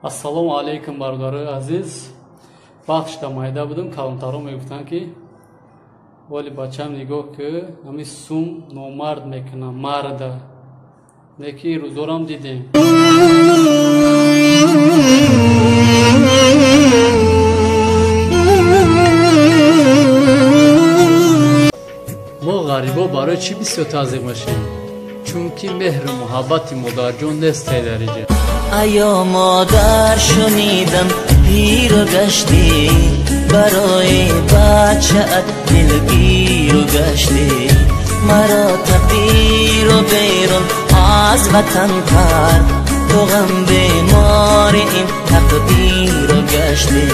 Ассалому алайкум, бародарои азиз. Вақт шуда майда будам, калонтаро мегуфтанд, ки вале бачам, нигоҳ ки ҳами сум номард мекунам марда. Неки рӯзорам дидем. Мо ғарибо барои чӣ бисёр тазиқ мешавем? Чунки меҳру муҳаббати модарҷон нест дар иҷа. Аё модар, шунидам пиру гаштӣ, барои бачаат дилгиру гаштӣ. Маро тақдиру берун аз ватан кард, ту ғам бемори ин тақдиру гаштӣ.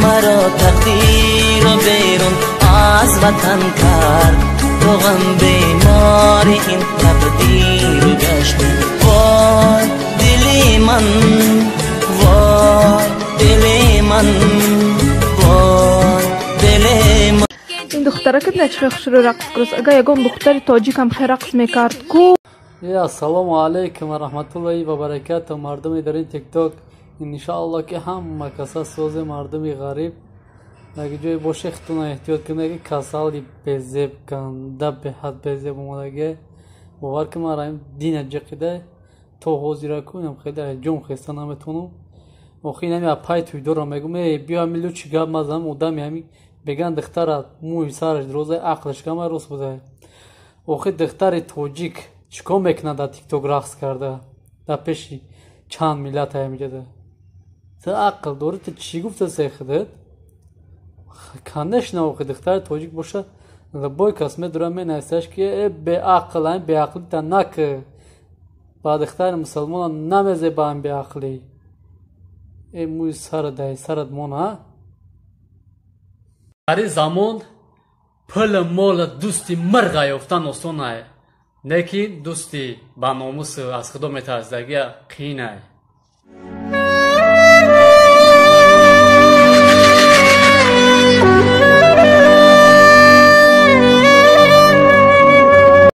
Маро тақдиру берун аз ватан кард, ту ғам бемори ин тақдиру гаштӣ. Вой дили ман, вой дили ман, вой дили ман. Ин духтаракат начи хушрӯ рақс курас. Агар ягон духтари тоҷикам хе рақс мекард ку. Ассалому алайкум ва раҳматуллоҳи ва баракату, мардуми дар ин Тикток. Иншоалло, ки ҳама каса сози, мардуми ғариб даги ҷое боше, хитуна эҳтиёт кунед, ки касали безеб, ганда, беҳад безеб омадаге. Бовар ки ман раим дина ҷиқида то ҳозира кунам, хеле ҷом хеста наметавонам. Охи инами апай туйдора мегум: э, биё ҳами лучи гап мазанам. Одами ҳами беган духтара мӯи сараш дуроза, ақлаш кама рост буда. Охи духтари тоҷик чӣ кор мекунад дар Тикток рақс карда дар пеши чанд миллат ҳамиҷада? Ту ақл дорӣ? Ту чӣ гуфта сехудат? Конечно, охи духтари тоҷик боша, любой кас медура, менависаш, ки э, беақл, ами беақлита наки, ба духтари мусалмона намезеба ами беақлӣ. Э, мӯи сара дай сарат мона. Дар ин замон пулу мола дӯсти мирға ёфтан осонае, не ки дӯсти ба номусу аз худо метарсидагия қиинае.